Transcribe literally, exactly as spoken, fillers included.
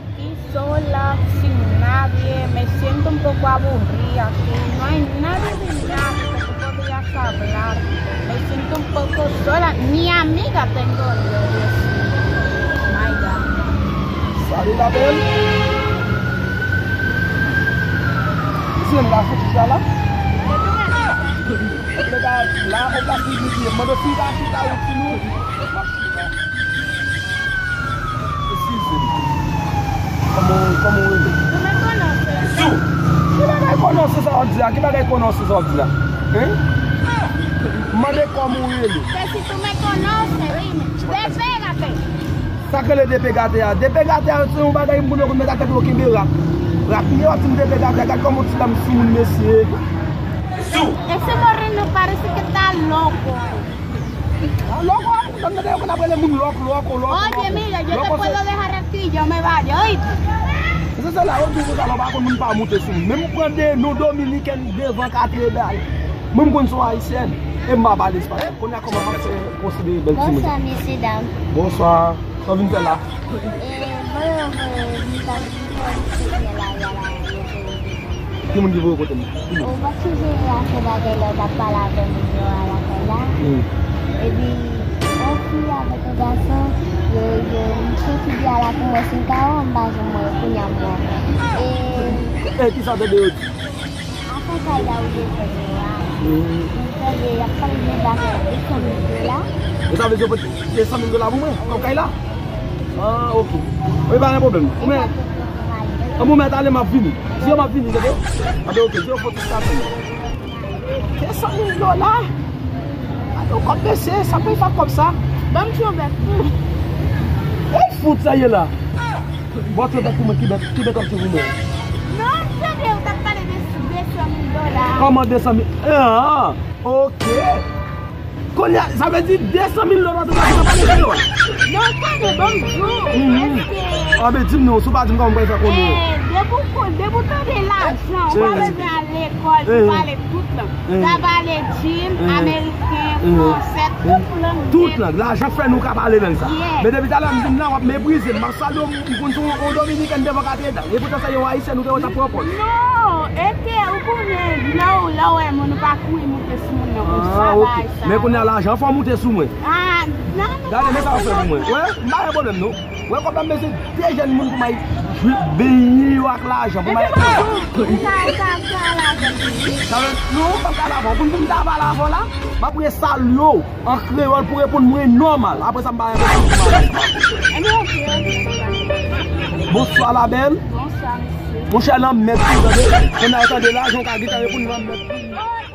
Estoy sola, sin nadie, me siento un poco aburrida aquí, no hay nadie de nadie que tú podrías hablar, me siento un poco sola, ni amiga tengo yo, Dios mío. My God. Salut la belle. Ki se la fouti sa la? Lè gade la, ou ka fini di, mande si la chita ou ti nou. Eskize m. Kòman, kòman w rele? Tú me conoces. Sou. Ki bagay konoce sa w ap di la? Ki bagay konoce sa w ap di la? Hein? Mande kòman w rele. Que si tú me conoces, dime. Despégate. Sa k rele depegate a? Depegate a se yon bagay moun yo konn met atè pou yo kenbe rak. Rak li ye w ap di m depegate a. Gad kòman yon ti dam soumoun mesye. Sou. Ese moreno parece que está loco. Ah, loco, ah, moun nan yo konn ap rele moun lòk, lòko, lòko, Oye, lòko, mira, yo te lòko se puedo dejar aquí, yo me vaya, oíste. Se sa la, yo di konsa, lè w pa konn moun pa moute sou m. Men m pran de non dominikèn devan katedral. Mwen m konn se yon ayisyèn, e m pa pale espanyòl. Kounye a kòman m ap fè konsidere bèl timoun? Bonswa, mesye dam. Bonswa. Sa w vin fè la? E, voye, voye, m t ap voye m sot nan lari a la, yo voye m vini. Ki moun ki voye w kote m? Ki moun? Ou pa t sonje afè bagay la, ou t ap pale avè moun yo a lakay la? Hmm. Epi, yon fi avèk yon gason, yo, yo, m soti di a la pou mwen si m ka wè, m pa janm wè, kounye a m wè. E, e, kisa w tande yo di? Afè kay la ou bezwen yo a. Mhm. M tande y ap pale de bagay de san mil dola. E sa vle di yo pote de san mil dola pou mwen, kòb kay la? Ah, ok. Wi, pa gen pwoblèm. Ou men, an bon, mèt ale, m ap vini. Di yo m ap vini, tande? Anben, ok, di yo pote sa pou mwen. De san mil dola? Gade yon kòb mesye, sa pou fè kòb sa? Ban m ti yon bèk. Ou fout sa ye la? Bon, ti bèk pou mwen, ki bèk, ki bèk w ap di pou mwen? Non, m tande ou t ap pale de de san mil dola. Kòman de san mil? Ah, ok. Kounye a, sa vle di de san mil dola, ou t ap pale de yo? Non, tande, ban m di w, èske... Anben, di m non, si w pa di m, kòman m pral fè konnen? Eh, depi w, depi w tande lajan, ou pa bezwen al lekòl pou pale tout lang. Sa pale chine, ameriken, fransè, tout lang. Tout lang. Lajan fè nou ka pale lang sa. Yeah. Men depi talè m vin la, w ap meprize m. M ap salye w, m konn se yon, yon dominikèn devan katedral. E poutan se yon ayisyèn ou te wè t ap pran pòz. Non, e ke ou konnen, lè w, lè w wè moun, ou pa kouri moute sou moun nan konsa, bagay sa. Men kounye a lajan fè w moute sou mwen. Ah, non, non. Gade, men sa w ap fè pou mwen. Wè, m pa gen pwoblèm non. Wè kòb la, m bezwen de jèn moun pou m al benyen yo ak lajan, pou m al... Epi mwen tou, ou ka, ou ka, ou ka al avè m tou, wi. Sa vle, non, m p ap ka al avè w. Pou m, pou m ta pale avè w la, m ap resalye w an kreyòl pou w reponn mwen nòmal. Apre sa, m pa renmen pou m pale. Ebyen, ok, ok. Bonswa, la belle. Bonswa, mesye. Monchè, lanmèd tou, tande. Kounye a, tande, lajan w ka gentan reponn lanmèd tou.